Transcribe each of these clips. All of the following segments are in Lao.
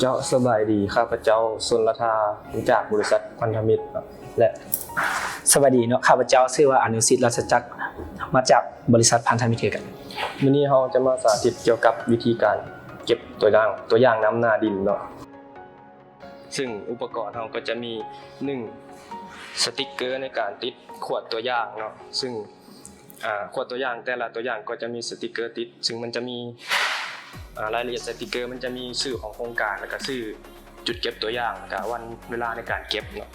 ເຈົ້າ ສະບາຍດີ, ຂ້າພະເຈົ້າ ຊົນລະທາ ມາຈາກບໍລິສັດພັນທະມິດ ແລະ ສະບາຍດີເນາະ, ຂ້າພະເຈົ້າຊື່ວ່າ ອະນຸສິດ ລາຊະຈັກ ມາຈາກບໍລິສັດພັນທະມິດຄືກັນ. ມື້ນີ້ເຮົາຈະມາສາທິດກ່ຽວກັບວິທີການເກັບຕົວຢ່າງ, ຕົວຢ່າງນ້ຳໜ້າດິນເນາະ. ຊຶ່ງອຸປະກອນເຮົາກໍຈະມີ ໜຶ່ງ ສະຕິກເກີໃນການຕິດຂວດຕົວຢ່າງເນາະ, ຊຶ່ງ ອາ ຂວດຕົວຢ່າງແຕ່ລະຕົວຢ່າງກໍຈະມີສະຕິກເກີຕິດ, ຊຶ່ງມັນຈະມີ ອາ ລາຍລະອຽດສະຕິກເກີ, ມັນຈະມີຊື່ຂອງໂຄງການ ແລ້ວກະຊື່ຈຸດເກັບຕົວຢ່າງ ແລ້ວກະວັນເວລາໃນການເກັບເນາະ.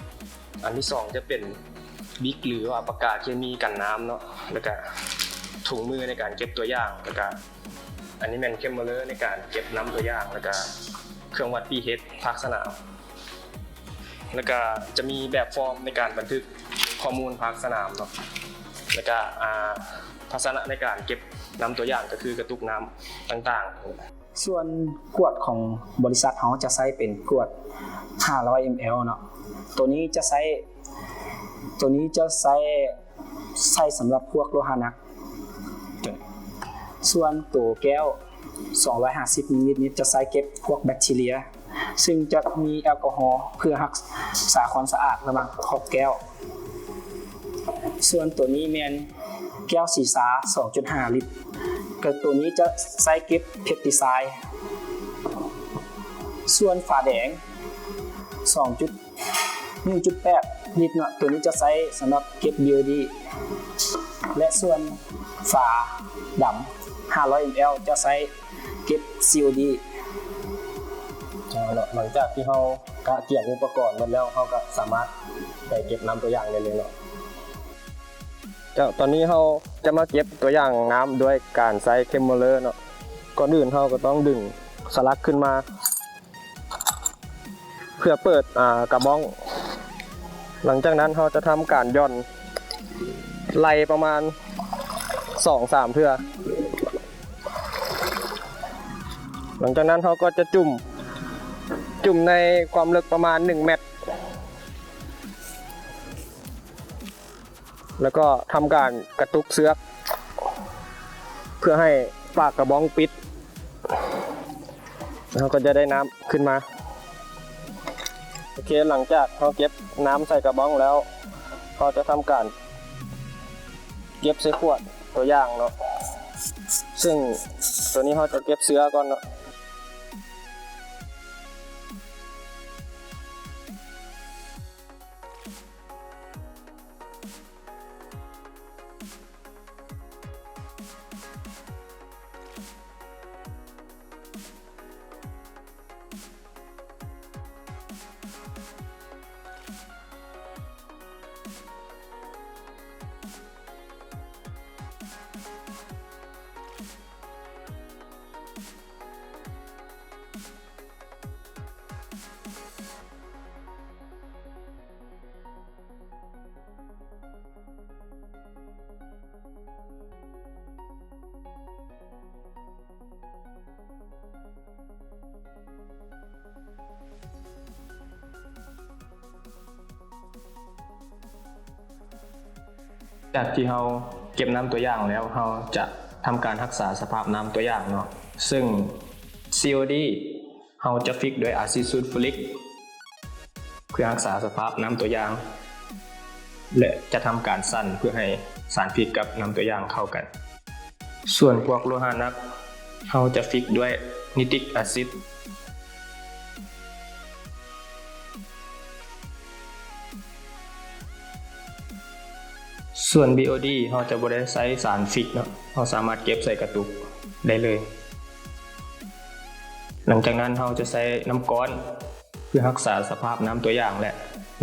ອັນທີສອງຈະເປັນບິກ ຫຼືວ່າປາກກາເຄມີກັນນ້ຳເນາະ, ແລ້ວກະຖົງມືໃນການເກັບຕົວຢ່າງ, ແລ້ວກະ ອັນນີ້ແມ່ນເຄມເບີເລີໃນການເກັບນ້ຳຕົວຢ່າງ, ແລ້ວກະເຄື່ອງວັດ pH ພາກສະໜາມ, ແລ້ວກະຈະມີແບບຟອມໃນການບັນທຶກຂໍ້ມູນພາກສະໜາມເນາະ, ແລ້ວກະ ອາ ພາຊະນະໃນການເກັບນ້ຳຕົວຢ່າງ ກໍຄືກະຕຸກນ້ຳຕ່າງໆ. ສ່ວນຂວດຂອງບໍລິສັດເຮົາຈະໃຊ້ເປັນຂວດຫ້າຮ້ອຍ mL ເນາະ, ໂຕນີ້ຈະໃຊ້ ໂຕນີ້ຈະໃຊ້ ໃຊ້ສຳລັບພວກໂລຫະໜັກ. ສ່ວນໂຕແກ້ວສອງຮ້ອຍຫ້າສິບມິນລິດນີ້ຈະໃຊ້ເກັບພວກແບັກທີເຣຍ, ຊຶ່ງຈະມີແອລກໍຮໍເພື່ອຮັກສາຄວາມສະອາດລະຫວ່າງຂອບແກ້ວ. ສ່ວນໂຕນີ້ແມ່ນແກ້ວສີຊາສອງຈຸດຫ້າລິດ, ກໍໂຕນີ້ຈະໃຊ້ເກັບເພັດຕິຊາຍ. ສ່ວນຝາແດງສອງຈຸດ ໜຶ່ງຈຸດແປດລິດເນາະ, ໂຕນີ້ຈະໃຊ້ສຳລັບເກັບ ບີໂອດີ ແລະ ສ່ວນຝາດຳຫ້າຮ້ອຍ mL ຈະໃຊ້ເກັບ ຊີໂອດີ. ເອົາເນາະ, ຫຼັງຈາກທີ່ເຮົາກະກຽມອຸປະກອນໝົດແລ້ວ, ເຮົາກະສາມາດໄປເກັບນ້ຳຕົວຢ່າງໄດ້ເລີຍເນາະ. ເຈົ້າ, ຕອນນີ້ເຮົາຈະມາເກັບຕົວຢ່າງນ້ຳດ້ວຍການໃຊ້ເຄມເບີເລີເນາະ. ກ່ອນອື່ນເຮົາກໍຕ້ອງດຶງສະຫຼັກຂຶ້ນມາ ເພື່ອເປີດ ອາ ກະບ້ອງ. ຫຼັງຈາກນັ້ນເຮົາຈະທຳການຢ່ອນໄລ່ປະມານສອງສາມເທື່ອ. ຫຼັງຈາກນັ້ນເຮົາກໍຈະຈຸ່ມ, ຈຸ່ມໃນຄວາມເລິກປະມານໜຶ່ງແມັດ. ແລ້ວກໍທຳການກະຕຸກເຊືອກ ເພື່ອໃຫ້ປາກກະບ້ອງປິດ, ເຮົາກໍຈະໄດ້ນ້ຳຂຶ້ນມາ. ໂອເຄ, ຫຼັງຈາກເຮົາເກັບນ້ຳໃສ່ກະບ້ອງແລ້ວ, ເຮົາຈະທຳການເກັບໃສ່ຂວດຕົວຢ່າງເນາະ, ຊຶ່ງໂຕນີ້ເຮົາຈະເກັບເຊືອກ່ອນເນາະ. ຈາກທີ່ເຮົາເກັບນ້ຳຕົວຢ່າງແລ້ວ, ເຮົາຈະທຳການຮັກສາສະພາບນ້ຳຕົວຢ່າງເນາະ, ເຊິ່ງ ຊີໂອດີ ເຮົາຈະຟິກດ້ວຍອາຊິດຊູລຟູຣິກ ເພື່ອຮັກສາສະພາບນ້ຳຕົວຢ່າງ ແລະ ຈະທຳການສັ່ນເພື່ອໃຫ້ສານພິດກັບນ້ຳຕົວຢ່າງເຂົ້າກັນ. ສ່ວນພວກໂລຫະໜັກ ເຮົາຈະຟິກດ້ວຍນິຕິກອາຊິດ. ສ່ວນ ບີໂອດີ ເຮົາຈະບໍ່ໄດ້ໃຊ້ສານຟິກເນາະ, ເຮົາສາມາດເກັບໃສ່ກະຕຸກໄດ້ເລີຍ. ຫຼັງຈາກນັ້ນເຮົາຈະໃຊ້ນ້ຳກ້ອນເພື່ອຮັກສາສະພາບນ້ຳຕົວຢ່າງ ແລະ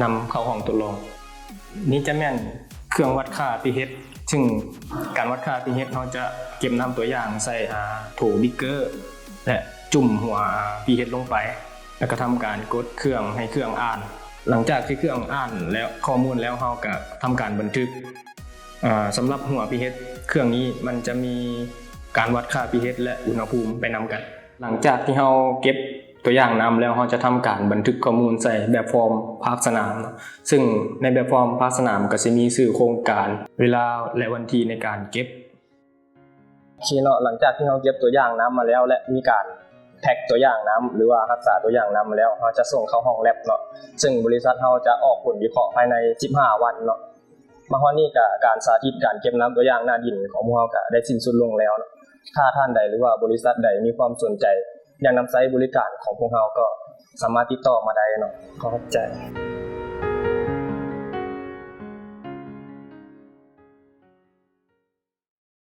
ນຳເຂົ້າຫ້ອງທົດລອງ. ນີ້ຈະແມ່ນເຄື່ອງວັດຄ່າ pH, ຊຶ່ງການວັດຄ່າ pH ເຮົາຈະເກັບນ້ຳຕົວຢ່າງໃສ່ ອາ ໂຖບິກເກີ ແລະ ຈຸ່ມຫົວ ອາ pH ລົງໄປ ແລ້ວກໍທຳການກົດເຄື່ອງໃຫ້ເຄື່ອງອ່ານ. ຫຼັງຈາກທີ່ເຄື່ອງອ່ານແລ້ວ ຂໍ້ມູນແລ້ວ, ເຮົາກໍທຳການບັນທຶກ. ອາ ສຳລັບຫົວ pH ເຄື່ອງນີ້ມັນຈະມີການວັດຄ່າ pH ແລະ ອຸນຫະພູມໄປນຳກັນ. ຫຼັງຈາກທີ່ເຮົາເກັບຕົວຢ່າງນ້ຳແລ້ວ, ເຮົາຈະທຳການບັນທຶກຂໍ້ມູນໃສ່ແບບຟອມພາກສະໜາມເນາະ, ຊຶ່ງໃນແບບຟອມພາກສະໜາມກໍຊິມີຊື່ໂຄງການ, ເວລາ ແລະ ວັນທີໃນການເກັບ. ໂອເຄເນາະ, ຫຼັງຈາກທີ່ເຮົາເກັບຕົວຢ່າງນ້ຳມາແລ້ວ ແລະ ມີການ ແພັກຕົວຢ່າງນ້ຳ ຫຼືວ່າຮັກສາຕົວຢ່າງນ້ຳແລ້ວ ເຮົາຈະສົ່ງເຂົ້າຫ້ອງແລັບເນາະ ເຊິ່ງບໍລິສັດເຮົາຈະອອກຜົນວິເຄາະພາຍໃນສິບຫ້າວັນເນາະ. ມາຮອດນີ້ກະການສາທິດການເກັບນ້ຳຕົວຢ່າງໜ້າດິນຂອງພວກເຮົາກະໄດ້ສິ້ນສຸດລົງແລ້ວເນາະ. ຖ້າທ່ານໃດ ຫຼືວ່າບໍລິສັດໃດມີຄວາມສົນໃຈຢາກນຳໃຊ້ບໍລິການຂອງພວກເຮົາ ກໍສາມາດຕິດຕໍ່ມາໄດ້ເນາະ. ຂໍຂອບໃຈ.